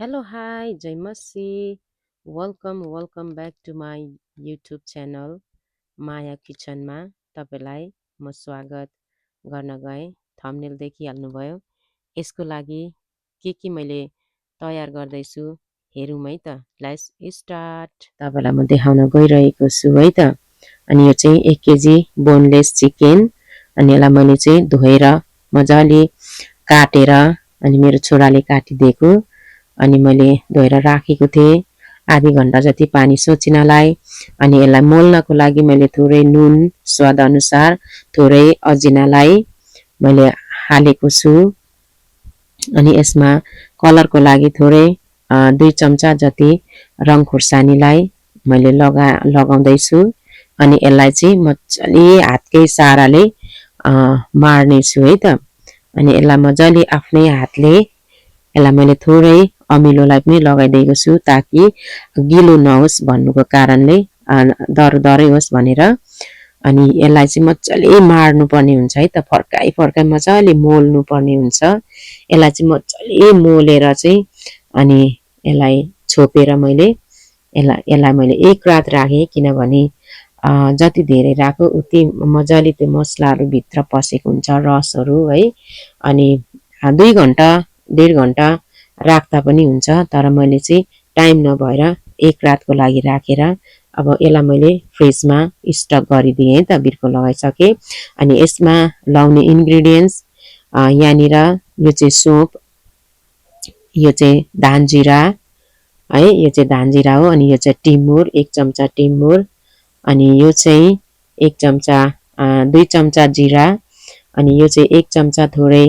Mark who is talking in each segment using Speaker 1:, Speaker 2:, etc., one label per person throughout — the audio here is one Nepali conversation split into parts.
Speaker 1: Hello, hi, Jai Masi. Welcome back to my YouTube channel, माया किचनमा तपाईलाई म स्वागत गर्न गएँ। थम्बनेल देखिहाल्नुभयो। यसको लागि के मैले तयार गर्दैछु हेरौँ है त। Let's start. तपाईलाई म देखाउन गइरहेको छु है त। अनि यो चाहिँ 1 केजी बोनलेस चिकन। अनि यसलाई मैले चाहिँ धोएर मजाले काटेर अनि मेरो छोराले काटिदिएको अनि मैले धोएर राखेको थिएँ आधी घण्टा जति पानी सोचिनलाई। अनि यसलाई मोल्नको लागि मैले थोरै नुन स्वाद अनुसार थोरै अजिनालाई मैले हालेको छु। अनि यसमा कलरको लागि थोरै 2 चम्चा जति रङ खुर्सानीलाई मैले लगाउँदै छु। अनि यसलाई चाहिँ मजाले हातकै सहाराले मार्ने छु है त। अनि यसलाई मजाले आफ्नै हातले यसलाई मैले थोरै अमिलोलाई पनि लगाइदिएको छु ताकि गिलो नहोस् भन्नुको कारणले दरै होस् भनेर। अनि यसलाई चाहिँ मजाले मार्नु पर्ने हुन्छ है त। फर्काई मजाले मोल्नु पर्ने हुन्छ। यसलाई चाहिँ मजाले मोलेर चाहिँ अनि यसलाई छोपेर मैले यसलाई मैले एक रात राखेँ किनभने जति धेरै राख्यो उति मजाले त्यो मसलाहरू भित्र पसेको हुन्छ रसहरू है। अनि 2 घण्टा 1.5 घण्टा राख्दा पनि हुन्छ तर मैले चाहिँ टाइम नभएर एक रातको लागि राखेर अब यसलाई मैले फ्रिजमा स्टक गरिदिएँ है त बिर्को लगाइसकेँ। अनि यसमा लाउने इन्ग्रेडियन्ट्स यहाँनिर यो चाहिँ सोप, यो चाहिँ धान जिरा है, यो चाहिँ धान जिरा हो। अनि यो चाहिँ टिमुर 1 चम्चा टिमुर। अनि यो चाहिँ 1 चम्चा 2 चम्चा जिरा। अनि यो चाहिँ 1 चम्चा थोरै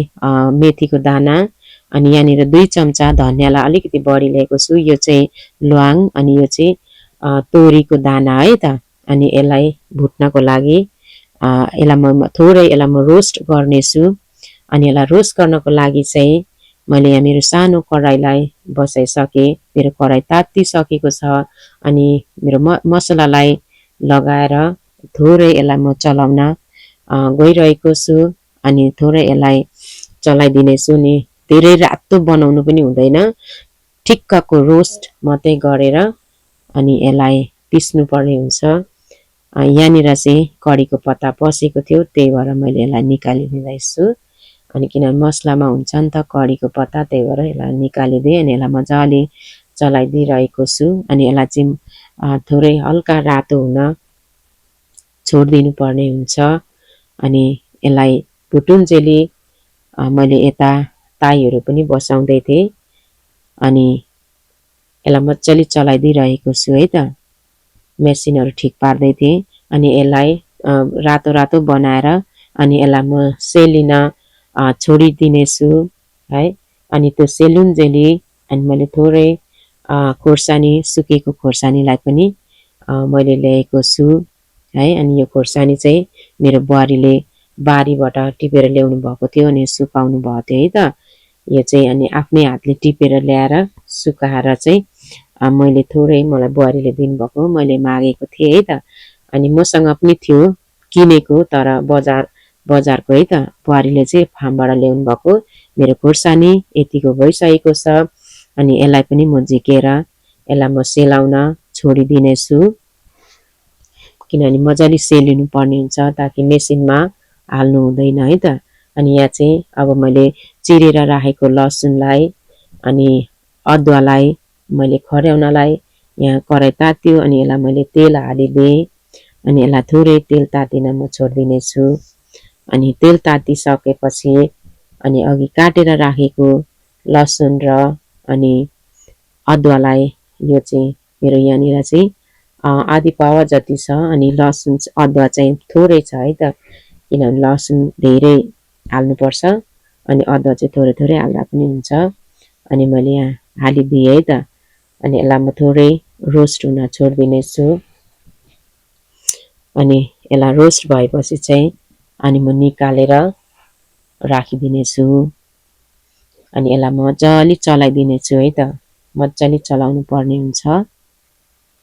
Speaker 1: मेथीको दाना। अनि यहाँनिर 2 चम्चा धनियालाई अलिकति बढी लिएको छु। यो चाहिँ ल्वाङ अनि यो चाहिँ तोरीको दाना है त। अनि यसलाई भुट्नको लागि यसलाई म रोस्ट गर्नेछु। अनि यसलाई रोस्ट गर्नको लागि चाहिँ मैले यहाँ मेरो सानो कराईलाई बसाइसकेँ। मेरो कराई तातिसकेको छ। अनि मेरो मसलालाई लगाएर थोरै यसलाई म चलाउन गइरहेको छु। अनि थोरै यसलाई चलाइदिनेछु नि। धेरै रातो बनाउनु पनि हुँदैन, ठिक्कको रोस्ट मात्रै गरेर अनि यसलाई पिस्नु पर्ने हुन्छ। यहाँनिर चाहिँ कढीको पत्ता पसेको थियो त्यही भएर मैले यसलाई निकालिदिँदैछु। अनि किनभने मसलामा हुन्छ नि त कढीको पत्ता त्यही भएर यसलाई निकालिदिएँ। अनि यसलाई मजाले चलाइदिइरहेको छु। अनि यसलाई चाहिँ थोरै हल्का रातो हुन छोडिदिनु पर्ने हुन्छ। अनि यसलाई भुटुन्जेली मैले यता ताईहरू पनि बसाउँदै थिएँ। अनि यसलाई मजाले चलाइदिइरहेको छु है त। मेसिनहरू ठिक पार्दै थिएँ। अनि यसलाई रातो रातो बनाएर अनि यसलाई म सेलिन छोडिदिनेछु है। अनि त्यो सेलुन्जेली अनि मैले थोरै खोर्सानी सुकेको खोर्सानीलाई पनि मैले ल्याएको छु है। अनि यो खोर्सानी चाहिँ मेरो बुहारीले बारीबाट टिपेर ल्याउनु भएको थियो अनि सुकाउनु भएको थियो है त। यो चाहिँ अनि आफ्नै हातले टिपेर ल्याएर सुकाएर चाहिँ मैले थोरै मलाई बुहारीले दिनुभएको मैले मागेको थिएँ है त। अनि मसँग पनि थियो किनेको तर बजारको है त। बुहारीले चाहिँ फार्मबाट ल्याउनु भएको। मेरो खोर्सानी यतिको भइसकेको छ। अनि यसलाई पनि म झिकेर यसलाई म सेलाउन छोडिदिनेछु किनभने मजाले सेलिनु पर्ने हुन्छ ताकि मेसिनमा हाल्नु हुँदैन है त। अनि यहाँ चाहिँ अब मैले चिरेर राखेको लसुनलाई अनि अदुवालाई मैले खर्याउनलाई यहाँ कराई तात्यो अनि यसलाई मैले तेल हालिदिएँ। अनि यसलाई थोरै तेल तातिन म छोडिदिनेछु। अनि तेल तातिसकेपछि अनि अघि काटेर राखेको लसुन र अनि अदुवालाई यो चाहिँ मेरो यहाँनिर चाहिँ आधी पावा जति छ। अनि लसुन अदुवा चाहिँ थोरै छ है त किनभने लसुन धेरै हाल्नुपर्छ अनि अदुवा चाहिँ थोरै थोरै हाल्दा पनि हुन्छ। अनि मैले यहाँ हालिदिएँ है त। अनि यसलाई म थोरै रोस्ट हुन छोडिदिनेछु। अनि यसलाई रोस्ट भएपछि चाहिँ अनि म निकालेर राखिदिनेछु। अनि यसलाई मजाले चलाइदिनेछु है त। मजाले चलाउनु पर्ने हुन्छ।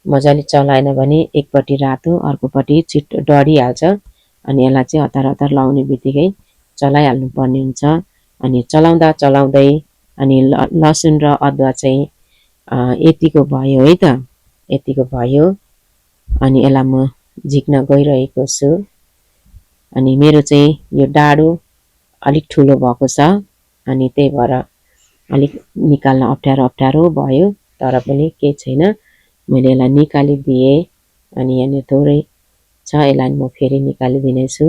Speaker 1: मजाले चलाएन भने एकपट्टि रातो अर्कोपट्टि छिटो डढिहाल्छ। अनि यसलाई चाहिँ हतार हतार लाउने बित्तिकै चलाइहाल्नु पर्ने हुन्छ। अनि चलाउँदै अनि लसुन र अदुवा चाहिँ यतिको भयो है त, यतिको भयो। अनि यसलाई म झिक्न गइरहेको छु। अनि मेरो चाहिँ यो डाडु अलिक ठुलो भएको छ, अनि त्यही भएर अलिक निकाल्न अप्ठ्यारो भयो, तर पनि केही छैन, मैले यसलाई निकालिदिएँ। अनि यहाँनिर थोरै छ, यसलाई म फेरि निकालिदिनेछु।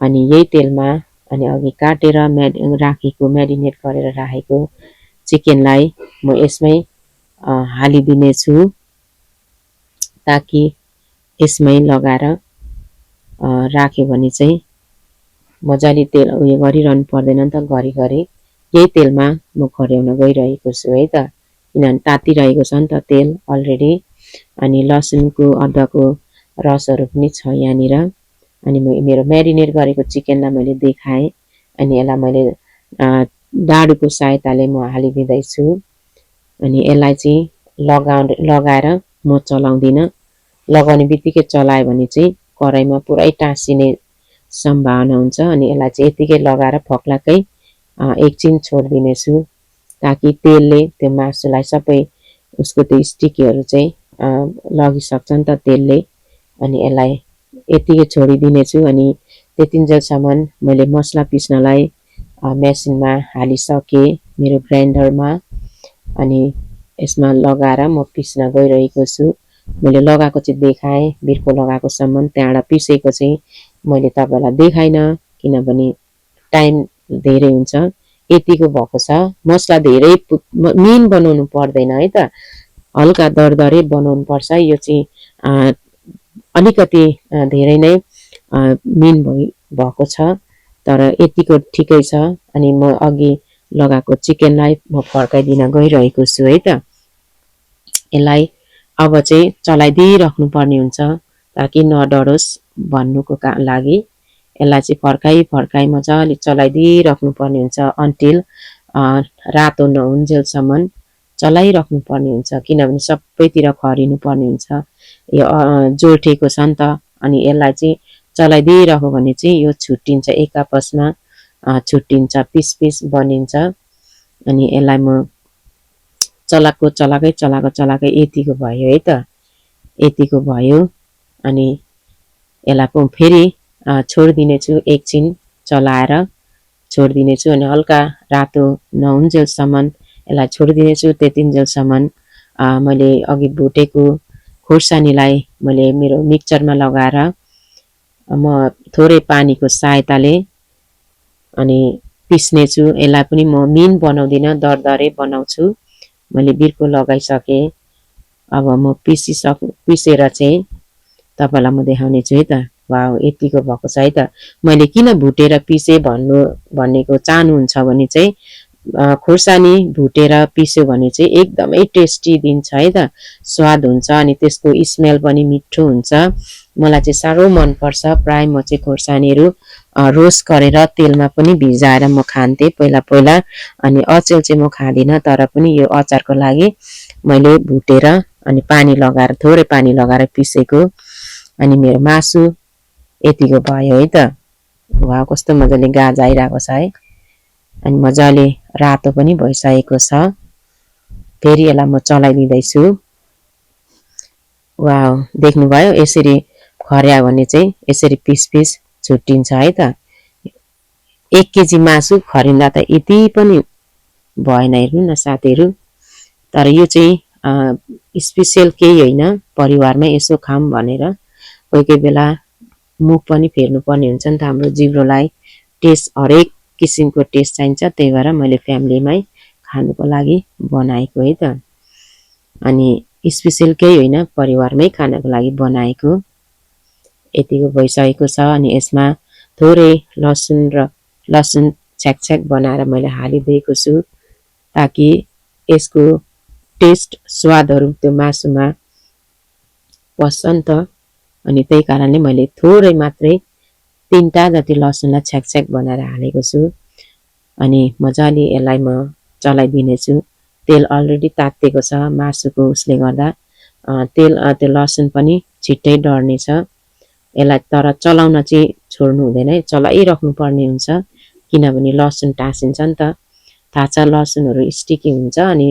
Speaker 1: अनि यही तेलमा अनि अघि काटेर राखेको म्यारिनेट गरेर राखेको चिकनलाई म यसमै हालिदिनेछु, ताकि यसमै लगाएर राख्यो भने चाहिँ मजाले तेल उयो गरिरहनु पर्दैन नि त, घरिघरि यही तेलमा म खर्याउन गइरहेको छु है त, किनभने तातिरहेको छ नि त तेल अलरेडी। अनि लसुनको अदुवाको रसहरू पनि छ यहाँनिर। अनि मेरो म्यारिनेट गरेको चिकनलाई मैले देखाएँ, अनि यसलाई मैले डाडुको सहायताले म हालिदिँदैछु। अनि यसलाई चाहिँ लगाएर म चलाउँदिनँ, लगाउने बित्तिकै चलायो भने चाहिँ कराईमा पुरै टाँसिने सम्भावना हुन्छ। अनि यसलाई चाहिँ यतिकै लगाएर फक्लाकै एकछिन छोडिदिनेछु, ताकि तेलले त्यो मासुलाई सबै उसको त्यो स्टिकीहरू चाहिँ लगिसक्छ नि त तेलले। अनि यसलाई यतिकै छोडिदिनेछु। अनि त्यतिन्जेलसम्म मैले मसला पिस्नलाई मेसिनमा हालिसकेँ, मेरो ग्राइन्डरमा। अनि यसमा लगाएर म पिस्न गइरहेको छु। मैले लगाएको चाहिँ देखाएँ, बिर्को लगाएकोसम्म, त्यहाँबाट पिसेको चाहिँ मैले तपाईँलाई देखाइनँ, किनभने टाइम धेरै हुन्छ। यतिको भएको छ। मसला धेरै मिहिन बनाउनु पर्दैन है त, हल्का दरदरै बनाउनु पर्छ। यो चाहिँ अलिकति धेरै नै मिहिन भएको छ, तर यतिको ठिकै छ। अनि म अघि लगाएको चिकनलाई म फर्काइदिन गइरहेको छु है त। यसलाई अब चाहिँ चलाइदिइराख्नु पर्ने हुन्छ, ताकि नडढोस् भन्नुको लागि। यसलाई चाहिँ फर्काइ मजाले चलाइदिइराख्नु पर्ने हुन्छ, अन्टिल रातो नहुन्जेलसम्म चलाइराख्नु पर्ने हुन्छ, किनभने सबैतिर खरिनु पर्ने हुन्छ। यो जोटेको छ नि त, अनि यसलाई चाहिँ चलाइदिइराख्यो भने चाहिँ यो छुट्टिन्छ, एक आपसमा छुट्टिन्छ, पिस पिस बनिन्छ। अनि यसलाई म चलाएकै यतिको भयो है त, यतिको भयो। अनि यसलाई फेरि छोडिदिनेछु, एकछिन चलाएर छोडिदिनेछु। अनि हल्का रातो नहुन्जेलसम्म यसलाई छोडिदिनेछु। त्यतिन्जेलसम्म मैले अघि भुटेको खोर्सानीलाई मैले मेरो मिक्सचरमा लगाएर म थोरै पानीको सहायताले अनि पिस्नेछु। यसलाई पनि म मिहिन बनाउँदिनँ, दरदरै बनाउँछु। मैले बिर्को लगाइसकेँ, अब म पिसेर चाहिँ तपाईँलाई म देखाउने छु है त। वाउ, यतिको भएको छ है त। मैले किन भुटेर पिसेँ भनेको चाहनुहुन्छ भने चाहिँ खोर्सानी भुटेर पिस्यो भने चाहिँ एकदमै टेस्टी दिन्छ है त, स्वाद हुन्छ। अनि त्यसको स्मेल पनि मिठो हुन्छ। मलाई चाहिँ साह्रो मनपर्छ। प्राय म चाहिँ खोर्सानीहरू रोस्ट गरेर तेलमा पनि भिजाएर म खान्थेँ पहिला। अनि अचेल चाहिँ म खाँदिनँ, तर पनि यो अचारको लागि मैले भुटेर अनि पानी लगाएर, थोरै पानी लगाएर पिसेको। अनि मेरो मासु यतिको भयो है त। वाह, कस्तो मजाले गाज आइरहेको छ है। अनि मजाले रातो पनि भइसकेको छ। फेरि यसलाई म चलाइदिँदैछु। वाह, देख्नुभयो, यसरी खर्यायो भने चाहिँ यसरी पिस पिस छुट्टिन्छ है त। 1 केजी मासु खरिँदा त यति पनि भएन, हेर्नु न साथीहरू। तर यो चाहिँ स्पेसियल केही होइन, परिवारमै यसो खाऊँ भनेर। कोही कोही बेला मुख पनि फेर्नु पर्ने हुन्छ नि त, हाम्रो जिब्रोलाई टेस्ट, हरेक किसिमको टेस्ट चाहिन्छ। त्यही भएर मैले फ्यामिलीमै खानुको लागि बनाएको है त। अनि स्पेसियल केही होइन, परिवारमै खानको लागि बनाएको। यतिको भइसकेको छ। अनि यसमा थोरै लसुन छ्याक बनाएर मैले हालिदिएको छु, ताकि यसको टेस्ट, स्वादहरू त्यो मासुमा पस्छ नि त। अनि त्यही कारणले मैले थोरै मात्रै 3टा जति लसुनलाई छ्याक बनाएर हालेको छु। अनि मजाले यसलाई म चलाइदिनेछु। तेल अलरेडी तातिएको छ मासुको उसले गर्दा, त्यो लसुन पनि छिट्टै डढ्नेछ। यसलाई तर चलाउन चाहिँ छोड्नु हुँदैन है, चलाइराख्नु पर्ने हुन्छ, किनभने लसुन टाँसिन्छ नि त। थाहा छ, लसुनहरू स्टिकी हुन्छ, अनि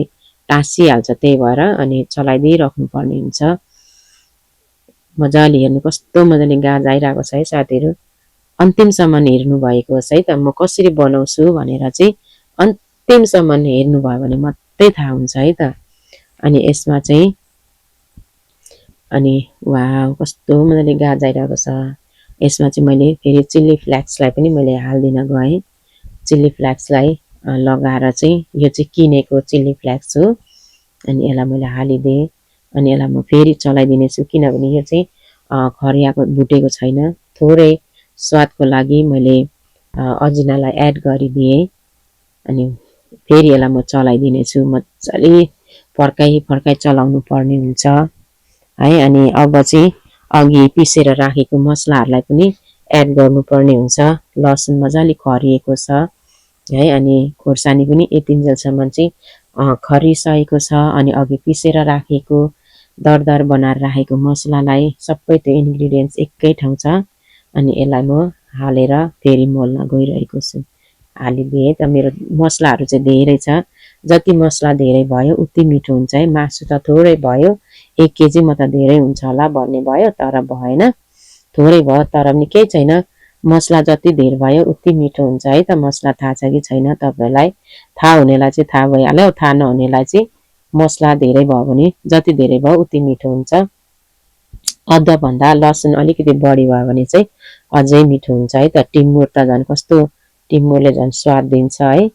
Speaker 1: टाँसिहाल्छ, त्यही भएर अनि चलाइदिइराख्नु पर्ने हुन्छ। मजाले हेर्नु कस्तो मजाले गाज आइरहेको छ है साथीहरू। अन्तिमसम्म हेर्नु भएको होस् है त, म कसरी बनाउँछु भनेर चाहिँ अन्तिमसम्म हेर्नुभयो भने मात्रै थाहा हुन्छ है त। अनि यसमा चाहिँ अनि वाउ कस्तो मजाले गाज आइरहेको छ। यसमा चाहिँ मैले फेरि चिल्ली फ्लेक्सलाई पनि मैले हाल्दिन गएँ। चिल्ली फ्लेक्सलाई लगाएर चाहिँ यो चाहिँ किनेको चिल्ली फ्लेक्स हो, अनि यसलाई मैले हालिदिएँ। अनि यसलाई म फेरि चलाइदिनेछु, किनभने यो चाहिँ खरियाको भुटेको छैन। थोरै स्वादको लागि मैले अजिनालाई एड गरिदिएँ। अनि फेरि यसलाई म चलाइदिनेछु, मजाले फर्काइ चलाउनु पर्ने हुन्छ है। अनि अब चाहिँ अघि पिसेर राखेको मसलाहरूलाई पनि एड गर्नुपर्ने हुन्छ। लसुन मजाले खरिएको छ है, अनि खोर्सानी पनि यतिन्जेलसम्म चाहिँ खरिसकेको छ। अनि अघि पिसेर राखेको दरदर बनाएर राखेको मसलालाई सबै त्यो इन्ग्रिडियन्ट्स एकै ठाउँ छ। अनि यसलाई म हालेर फेरि मोल्न गइरहेको छु। हालिदिएँ त मेरो मसलाहरू चाहिँ धेरै छ, जति मसला धेरै भयो उति मिठो हुन्छ है। मासु त थोरै भयो, 1 केजी म त धेरै हुन्छ होला भन्ने भयो, तर भएन, थोरै भयो, तर पनि केही छैन। मसला जति धेरै भयो उति मिठो हुन्छ है त। मसला थाहा छ कि छैन तपाईँलाई? थाहा हुनेलाई चाहिँ थाहा भइहाल्यो, थाहा नहुनेलाई चाहिँ मसला धेरै भयो भने जति धेरै भयो उति मिठो हुन्छ। अदुवाभन्दा लसुन अलिकति बढी भयो भने चाहिँ अझै मिठो हुन्छ है त। टिमुर त झन् कस्तो, टिमुरले झन् स्वाद दिन्छ है।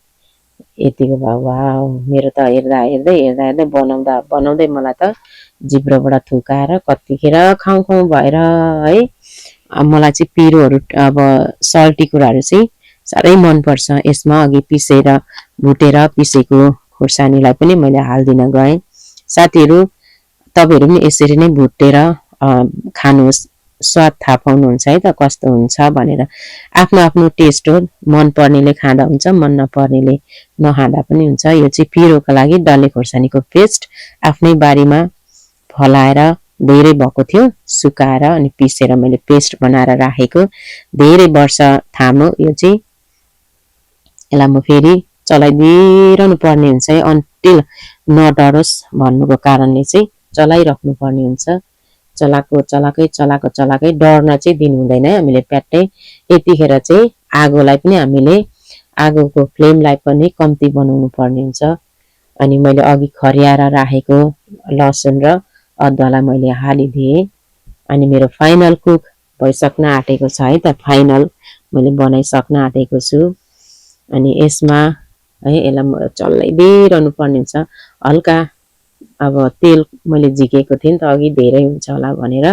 Speaker 1: यतिको भयो। वाउ मेरो त हेर्दै बनाउँदै मलाई त जिब्रोबाट थुकाएर कतिखेर खाउँ भएर है। मलाई चाहिँ पिरोहरू अब सल्टी कुराहरू चाहिँ साह्रै मनपर्छ। यसमा अघि पिसेर भुटेर पिसेको खोर्सानीलाई पनि मैले हाल्दिन गएँ। साथीहरू तपाईँहरू पनि यसरी नै भुटेर खानुहोस्, स्वाद थाहा पाउनुहुन्छ है त कस्तो हुन्छ भनेर। आफ्नो आफ्नो टेस्ट हो, मन पर्नेले खाँदा हुन्छ, मन नपर्नेले नखाँदा पनि हुन्छ। यो चाहिँ पिरोको लागि डल्ले खोर्सानीको पेस्ट आफ्नै बारीमा फलाएर धेरै भएको थियो, सुकाएर अनि पिसेर मैले पेस्ट बनाएर राखेको, धेरै वर्ष थामो। यो चाहिँ यसलाई म फेरि चलाइदिइरहनु पर्ने हुन्छ है, अन्टिल नडरोस् भन्नुको कारणले चाहिँ चलाइराख्नु पर्ने हुन्छ। चलाकै डर्न चाहिँ दिनु हुँदैन है हामीले प्याट्टै। यतिखेर चाहिँ आगोलाई पनि हामीले आगोको फ्लेमलाई पनि कम्ती बनाउनु पर्ने हुन्छ। अनि मैले अघि खरियाएर राखेको लसुन र अदुवालाई मैले हालिदिएँ। अनि मेरो फाइनल कुक भइसक्न आँटेको छ है त, फाइनल मैले बनाइसक्न आँटेको छु। अनि यसमा है यसलाई चलाइदिइरहनु पर्ने हुन्छ। हल्का अब तेल मैले झिकेको थिएँ नि त अघि, धेरै हुन्छ होला भनेर,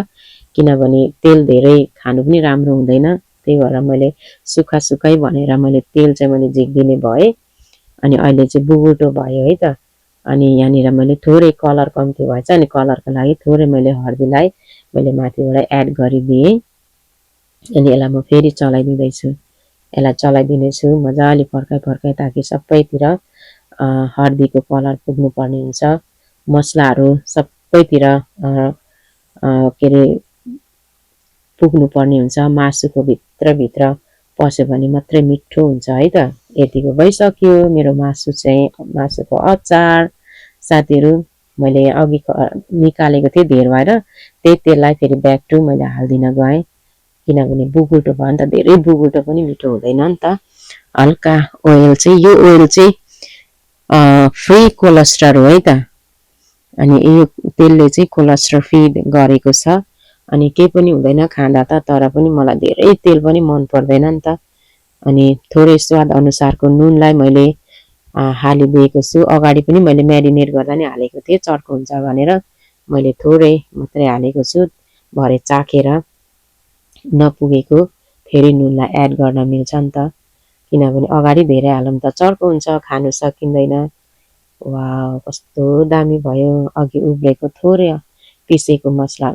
Speaker 1: किनभने तेल धेरै खानु पनि राम्रो हुँदैन। त्यही भएर मैले सुक्खै भनेर मैले तेल चाहिँ मैले झिक्दिने भएँ। अनि अहिले चाहिँ बुगुटो भयो है त। अनि यहाँनिर मैले थोरै कलर कम्ती भएछ, अनि कलरको लागि थोरै मैले हर्दीलाई मैले माथिबाट एड गरिदिएँ। अनि यसलाई म फेरि चलाइदिँदैछु, यसलाई चलाइदिनेछु मजाले फर्काइ ताकि सबैतिर हर्दीको कलर पुग्नुपर्ने हुन्छ। मसलाहरू सबैतिर के अरे पुग्नुपर्ने हुन्छ, मासुको भित्र पस्यो भने मात्रै मिठो हुन्छ है त। यतिको भइसक्यो मेरो मासु चाहिँ, मासुको अचार। साथीहरू मैले अघि निकालेको थिएँ धेर भएर, त्यही तेललाई फेरि ब्याक टु मैले हाल्दिन गएँ, किनभने बुगुटो भयो नि त, धेरै बुगुटो पनि मिठो हुँदैन नि त। हल्का ओइल चाहिँ, यो ओइल चाहिँ फ्री कोलेस्ट्रल हो है त। अनि यो तेलले चाहिँ कोलेस्ट्रल फ्री गरेको छ। अनि केही पनि हुँदैन खाँदा त, तर पनि मलाई धेरै तेल पनि मन पर्दैन नि त। अनि थोरै स्वाद अनुसारको नुनलाई मैले हालिदिएको छु। अगाडि पनि मैले म्यारिनेट गर्दा नि हालेको थिएँ, चर्को हुन्छ भनेर मैले थोरै मात्रै हालेको छु। भरे चाखेर नपुगेको फेरि नुनलाई एड गर्न मिल्छ नि त, किनभने अगाडि धेरै हालौँ त चर्को हुन्छ, खानु सकिँदैन। वाउ कस्तो दामी भयो। अघि उब्रेको थोरै पिसेको मसला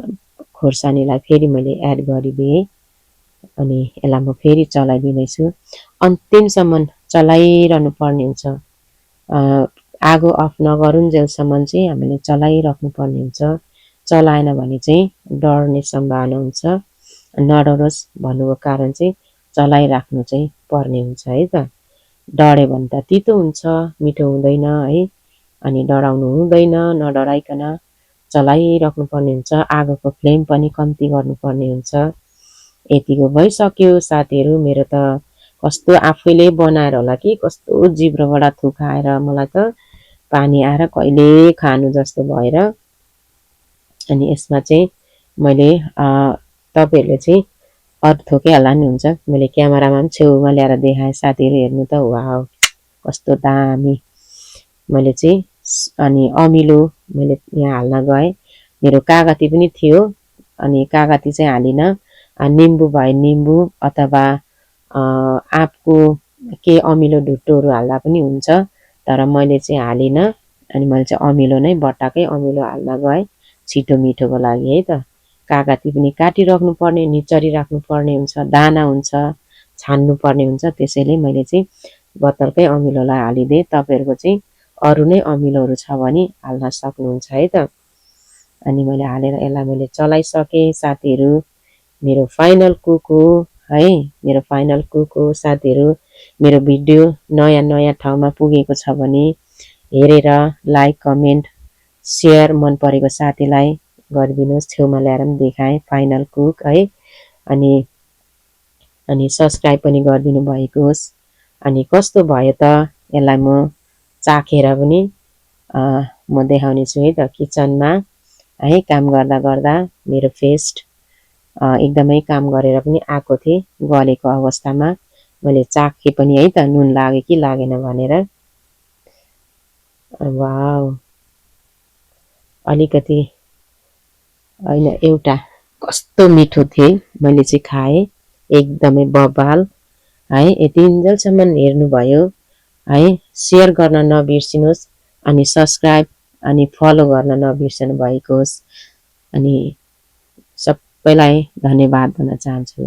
Speaker 1: खोर्सानीलाई फेरि मैले एड गरिदिएँ। अनि यसलाई म फेरि चलाइदिँदैछु, अन्तिमसम्म चलाइरहनु पर्ने हुन्छ। आगो अफ नगरुन्जेलसम्म चाहिँ हामीले चलाइराख्नु पर्ने हुन्छ। चलाएन भने चाहिँ डढ्ने सम्भावना हुन्छ। नडरोस् भन्नुको कारण चाहिँ चलाइराख्नु चाहिँ पर्ने हुन्छ है त। डढ्यो भने त तितो हुन्छ, मिठो हुँदैन है। अनि डराउनु हुँदैन, नडराइकन चलाइराख्नु पर्ने हुन्छ। आगोको फ्लेम पनि कम्ती गर्नुपर्ने हुन्छ। यतिको भइसक्यो साथीहरू। मेरो त कस्तो आफैले बनाएर होला कि कस्तो जिब्रोबाट थुक आएर मलाई त पानी आएर कहिले खानु जस्तो भएर। अनि यसमा चाहिँ मैले तपाईँहरूले चाहिँ अरू थोकै हाल्दा नि हुन्छ। मैले क्यामेरामा पनि छेउमा ल्याएर देखाएँ साथीहरू, हेर्नु त वाउ कस्तो दामी। मैले चाहिँ अनि अमिलो मैले यहाँ हाल्न गएँ। मेरो कागती पनि थियो, अनि कागती चाहिँ हालिनँ। निम्बु भए निम्बु अथवा आँपको के अमिलो ढुट्टोहरू हाल्दा पनि हुन्छ, तर मैले चाहिँ हालिनँ। अनि मैले चाहिँ अमिलो नै बट्टाकै अमिलो हाल्न गएँ छिटो मिठोको लागि है त। कागती पनि काटिराख्नु पर्ने, निचरी राख्नु पर्ने हुन्छ, दाना हुन्छ, छान्नु पर्ने हुन्छ। त्यसैले मैले चाहिँ बोतलकै अमिलोलाई हालिदिएँ। तपाईँहरूको चाहिँ अरू नै अमिलोहरू छ भने हाल्न सक्नुहुन्छ है त। अनि मैले हालेर यसलाई मैले चलाइसकेँ साथीहरू। मेरो फाइनल कुक हो है, मेरो फाइनल कुक हो साथीहरू। मेरो भिडियो नयाँ ठाउँमा पुगेको छ भने हेरेर लाइक कमेन्ट सेयर मन परेको साथीलाई गरिदिनुहोस्। छेउमा ल्याएर पनि देखाएँ फाइनल कुक है। अनि सब्सक्राइब पनि गरिदिनु भएको होस्। अनि कस्तो भयो त यसलाई म चाखेर पनि म देखाउने छु है त किचनमा है। काम गर्दा गर्दा मेरो फेस्ट एकदमै काम गरेर पनि आएको थिएँ गलेको अवस्थामा मैले चाखे पनि है त, नुन लाग्यो कि लागेन भनेर। वाउ अलिकति होइन एउटा कस्तो मिठो थियो। मैले चाहिँ खाएँ एकदमै बबाल है। यतिन्जेलसम्म हेर्नुभयो है, सेयर गर्न नबिर्सिनुहोस्। अनि सब्सक्राइब अनि फलो गर्न नबिर्सनु भएको होस्। अनि सबैलाई धन्यवाद भन्न चाहन्छु।